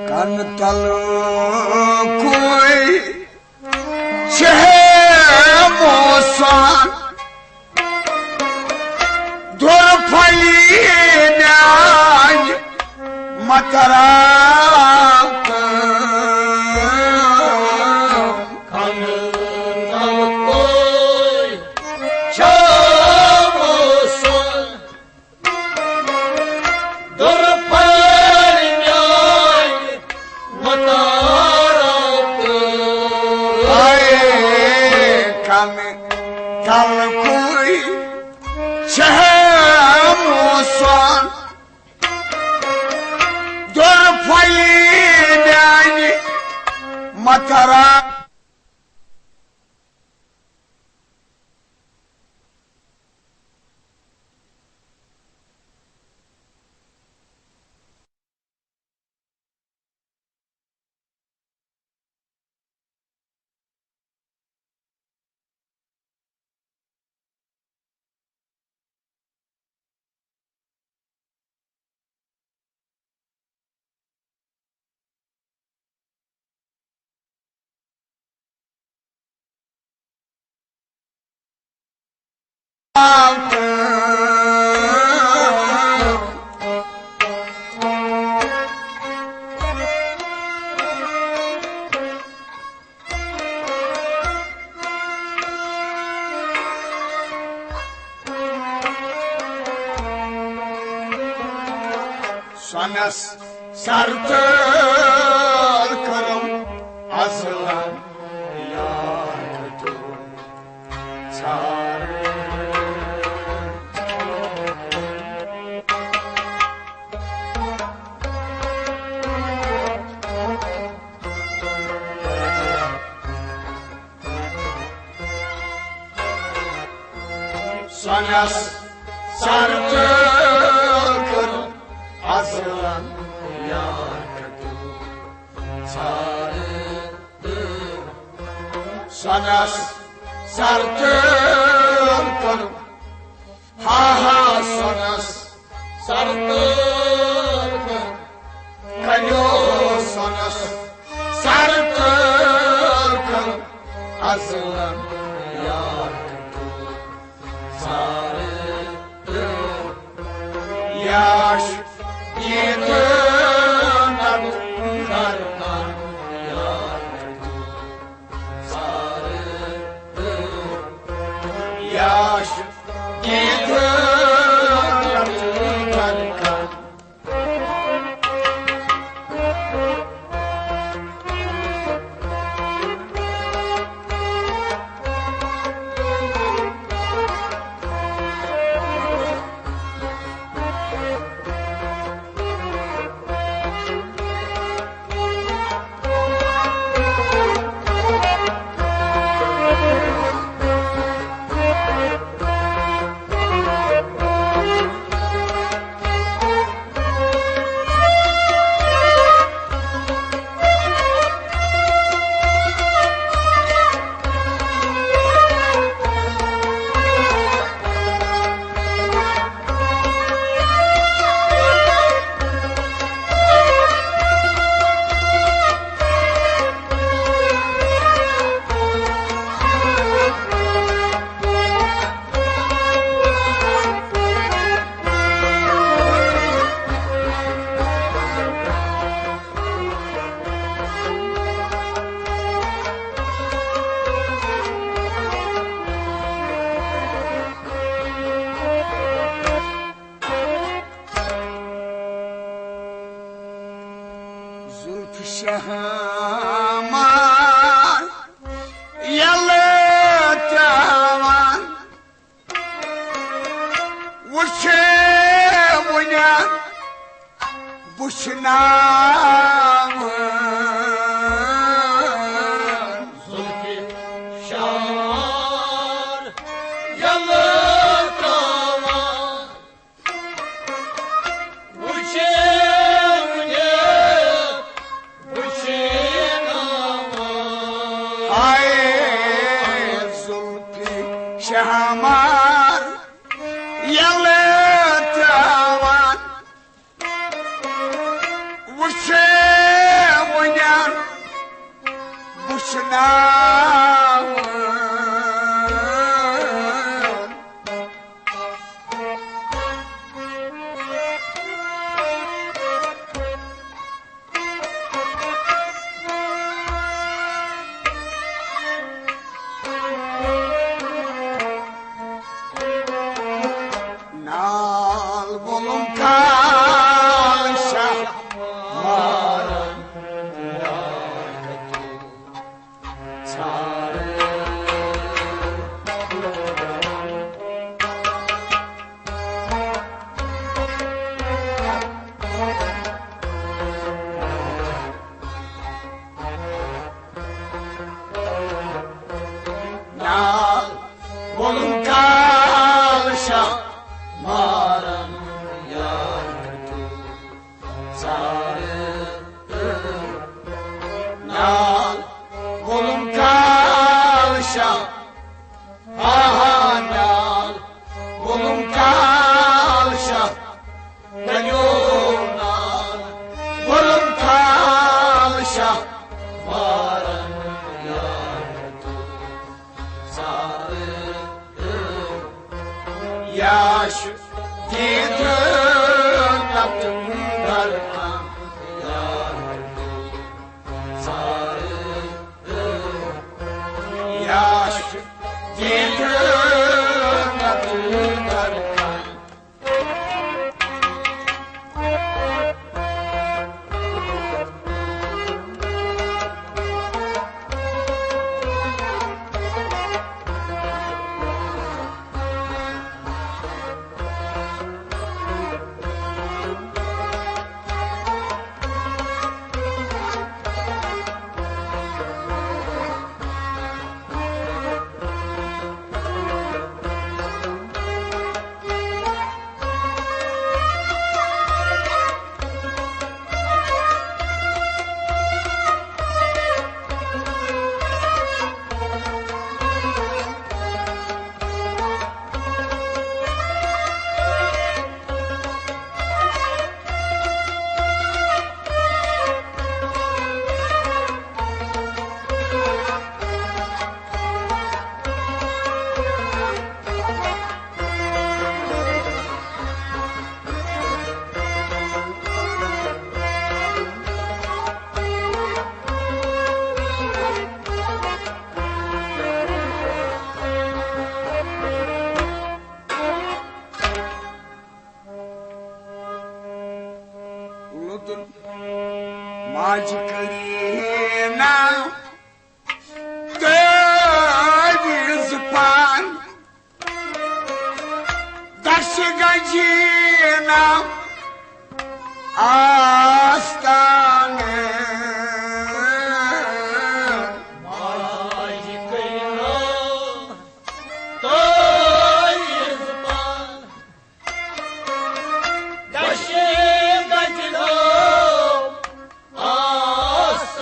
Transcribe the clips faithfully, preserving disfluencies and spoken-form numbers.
کن تل کوئی چھ موسان دُر پھلی میانہِ مترا۔ کن تل کوئی چھ موسان دُر پھلی میانہِ مترا۔ اے کن تل کوئی چھ موسان دُر پھلی میانہِ مترا۔ سۄنس سر تہٕ کٔرٕم ازلن یاد تہٕ ژھار۔ سۄنس سر تہٕ کٔرٕم ازلن یاد تہٕ ژھار۔ سۄنس سر تہٕ کٔرٕم، ہا ہا، سۄنس سر تہٕ کٔرٕم، کنیو سۄنس سر تہٕ کٔرٕم، ازلن یاد تہٕ ژھار۔ یاش ییٚتہِ نتہٕ کرنن یاد۔ یاش ییٚتہِ نتہٕ کرنن۔ زلفِ شہمار یلہٕ تراوان، وُچھِ وُنہِ وُشناوان۔ زلفِ شہمار یلہٕ تراوان، وُچھِ وُنہِ وُشناوان۔ ہاے زلفِ شہمار یلہٕ تراوان، وُچھِ شناوان۔ نال وولُم کال شاہ مارن۔ نال وولُم کال شاہ مارن یار تو۔ ژارٕ نال وولُم کال شاہ، ہا ہا نال وولُم کال شاہ، کنیو نال وولُم کال شاہ، مارن یار تو۔ ژارٕ یا چھُ دیٖدٕ نَتہٕ مُنٛدر اَنٛد یار۔ ژارٕ یا چھُ دیٖدٕ نَتہٕ مُنٛدر اَنٛد۔ لوٚدُن ماجہِ کریٖنا تعویٖذ پان، دَشہِ گنجیٖنا آستانہٕ۔ ماجہِ کریٖنا تعویٖذ پان، دَشہِ گنجیٖنا آستانہٕ۔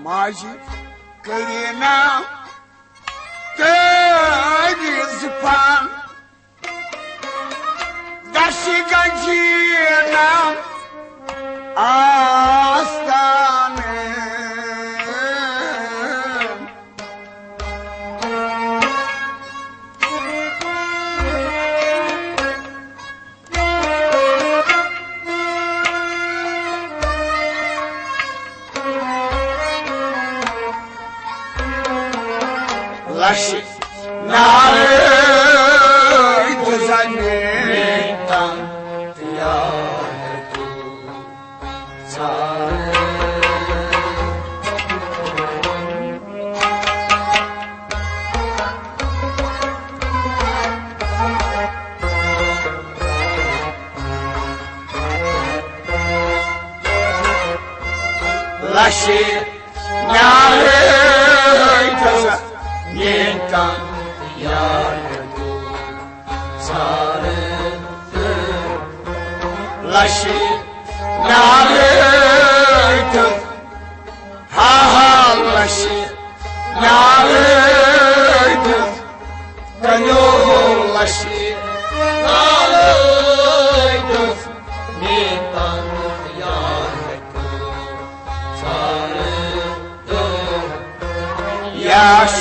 ماجہِ کریٖنا تعویٖذ پان، دَشہِ گنجیٖنا آستانہٕ۔ لَشہِ نارٕ تہٕ زَنہِ تَن تہٕ یار تہٕ ژھاوٕ۔ لَشہِ نارٕ تہٕ زَنہِ تَن یار تہٕ ژھاوٕ۔ لَشہِ نارٕ تہٕ ہا ہا لَشہِ نارٕ تہٕ کنیو لَشہِ نارٕ تہٕ میٖتَن یار تہٕ یاش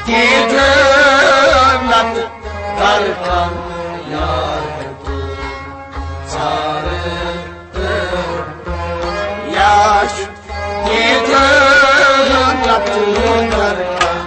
دیدٕ نت درکن یار ژارٕ۔ یاش دیدٕ نت درکن۔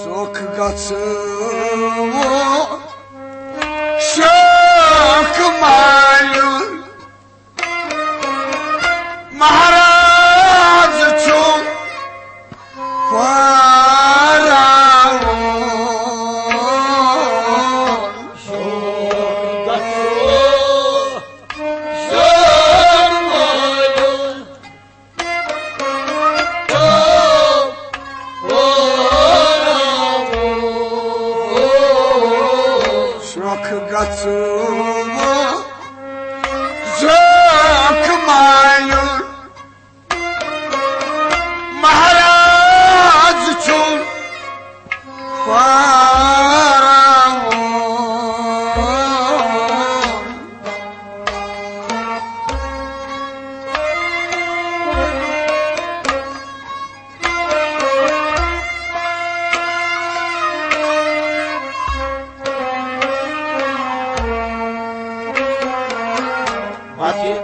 سُکھ گژھو شوق مایُن، مہراز چھُ پاراوُن۔ شوق گژھو شوق مایُن، مہراز چھُ پاراوُن۔ پتہٕ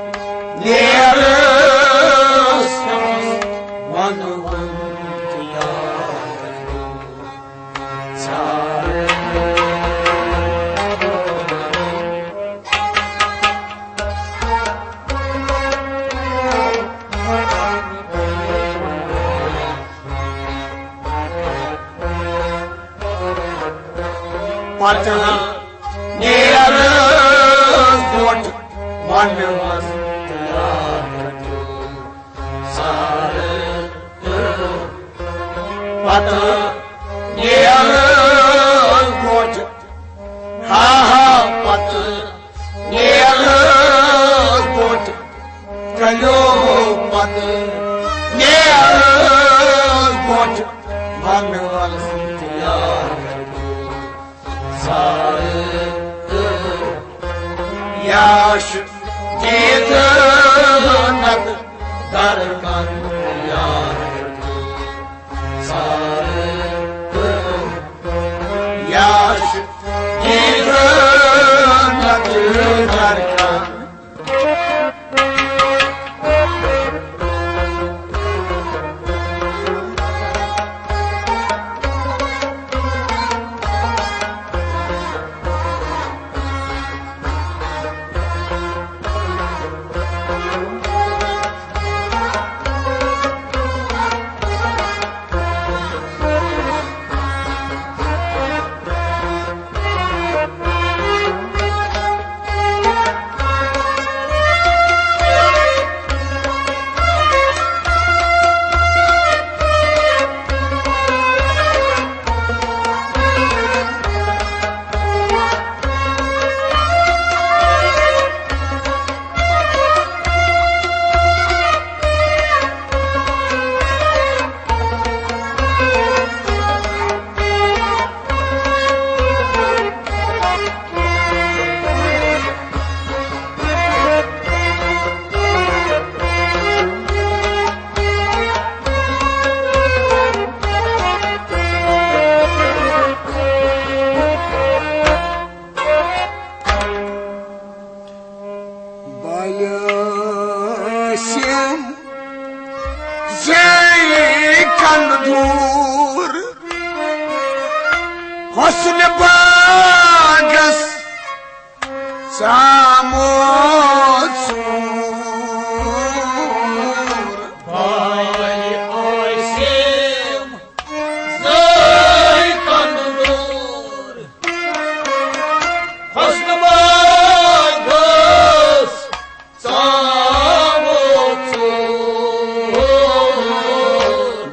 نیرٕ وَنہٕ وَن تہِ یار۔ پتہٕ نیرٕ برٛونٛٹھ وَنہٕ وَن تہِ یار۔ پتہٕ نیرٕ برٛونٛٹھ، ہا ہا، پتہٕ نیرٕ برٛونٛٹھ، چلو پتہٕ نیرٕ برٛونٛٹھ، وَنہٕ وَن تہِ یار۔ سارٕ یاش دیدٕ نت درکن یار۔ سارٕ یاش دیدٕ نت درکن۔ ٲسِم زے کَنہٕ دوٗر، حسن باغس ژامو ژوٗر۔ بھاے ٲسِم زے کَنہٕ دوٗر، حسن باغس ژامو ژوٗر۔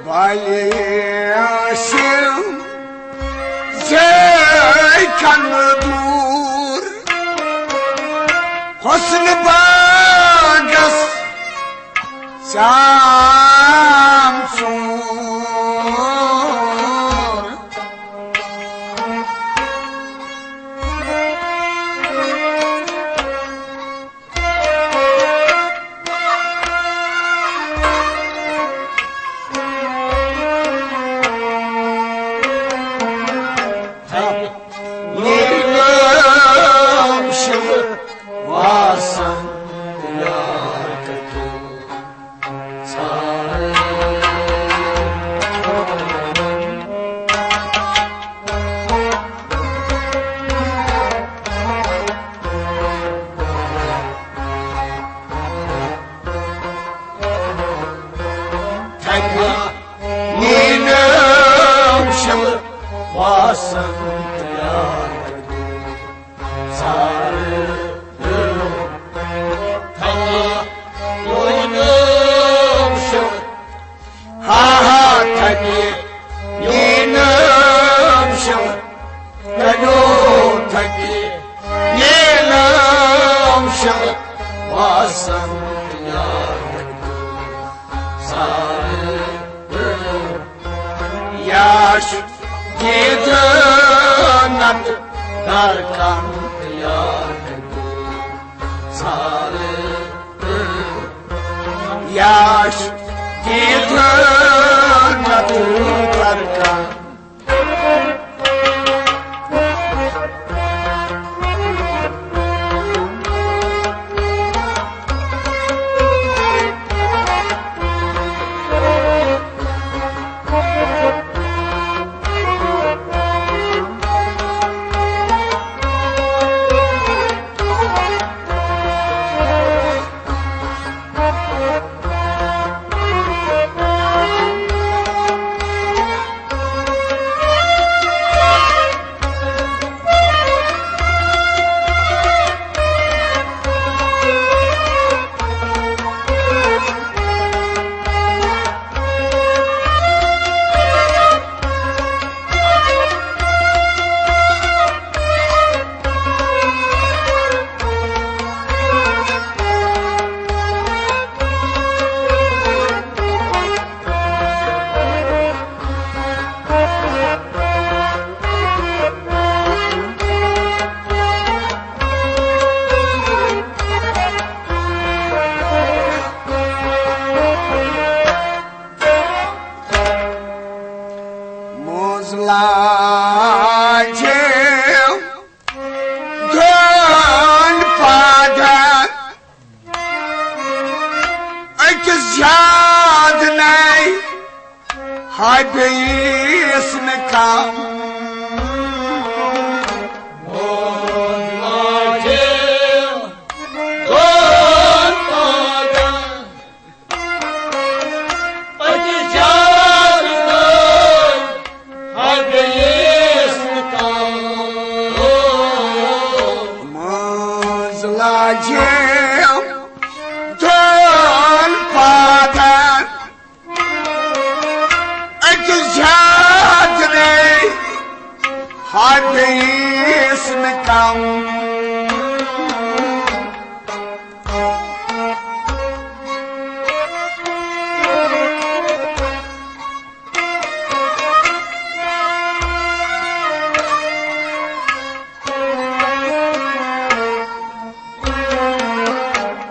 بھاے ٲسِم زے کَنہٕ دوٗر، حسن باغس ژام ژوٗر۔ نیٖلم شِلہٕ واسن یار کتیو ژھانٛڈ۔ تھکا نیٖلم شِلہٕ واسن یار کتیو ژھانٛڈ۔ تھکا نیٖلم شِلہٕ ہا ہا تھکے نیٖلم شِلہٕ، کَنیو تھکے نیٖلم شِلہٕ واسن یار۔ سارے یاش گیٖت نت درکن یار۔ سارے یاش گیٖت نت درکن۔ منٛز لاجے دۄن پادن أکِس زیادٕ نَے، ہا بیٚیِس نہٕ کم۔ منٛز لاجے دۄن پادن أکِس زیادٕ نَے، ہا بیٚیِس نہٕ کم۔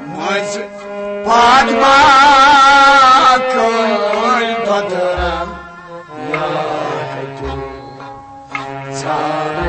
منٛز پادما کٲلۍ دۄدرن یار کتیو ژھانٛڈ۔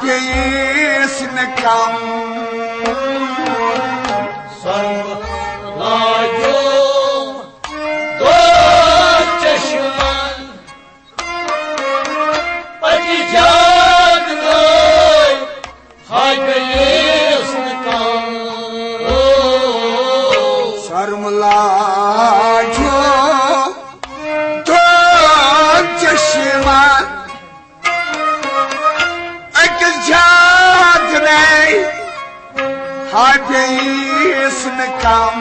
بیٚیِس نہٕ کم۔ سۄرمہٕ لاجو دۄد چشمن، پتہِ جاد لٲے، ہا بیٚیِس نہٕ کم۔ سۄرمہٕ لاجو دۄد چشمن، أکِس جادٕنَے، ہا بیٚیِس نہٕ کم۔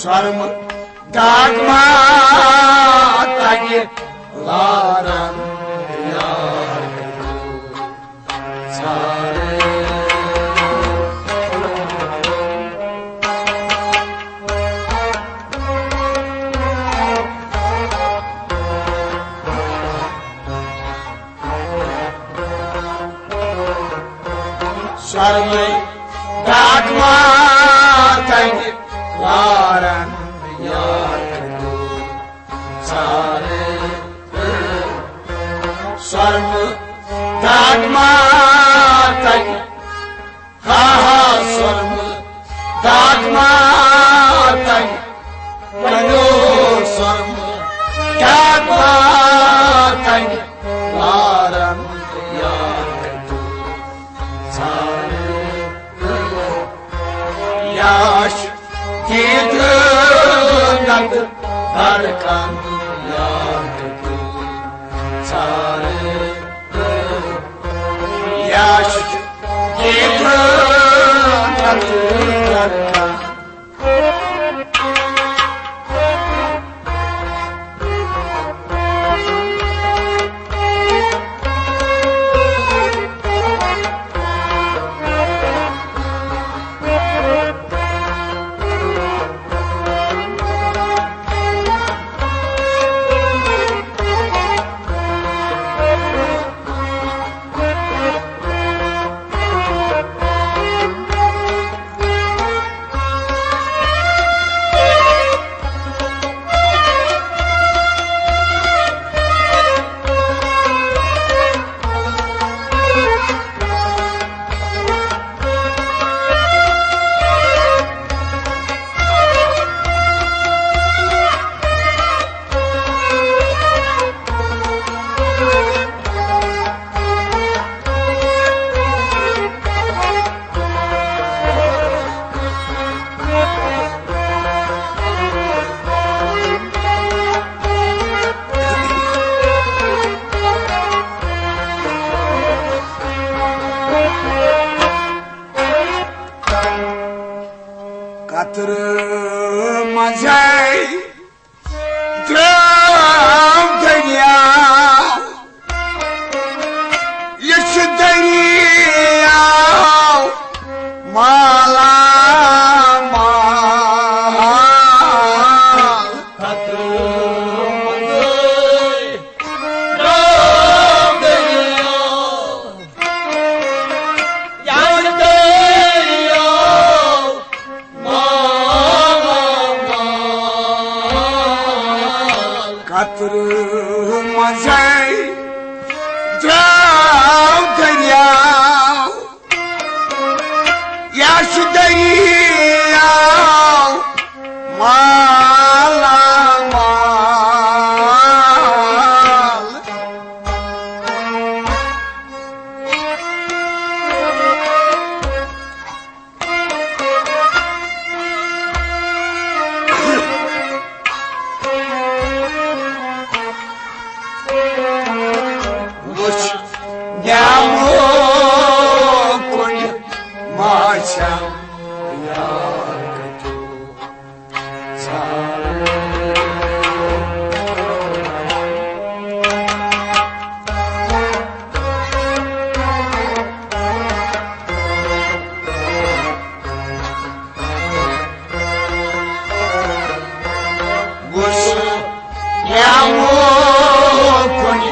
سۄرمہٕ داغ ما تَگہِ لارن یار ژھارے۔ سۄرمہٕ داغ ما تَگہِ لارن یار ژھارے۔ سۄرمہٕ داغ ما تَگہِ، ہا ہا، سۄرمہٕ داغ ما تَگہِ، ونیو سۄرمہٕ داغ ما تَگہِ لارن یار ژھارے۔ یاش دیدٕ نَتہٕ دھڑکن یار ژھارے۔ یاش دیدٕ نَتہٕ دھڑکن۔ قطرٕ منٛزَے درٛاو دٔریاو، یہِ چھُ دٔریاو مالا مال۔ قطرٕ منٛزَے درٛاو دٔریاو، یہِ چھُ دٔریاو قطرٕ منٛزَے درٛاو دٔریاو، یہِ چھُ دٔریاو مالا مال۔ وٕچھ، نیامو کُنہِ ماچھا یار کتیو۔ وٕچھ، نیامو کُنہِ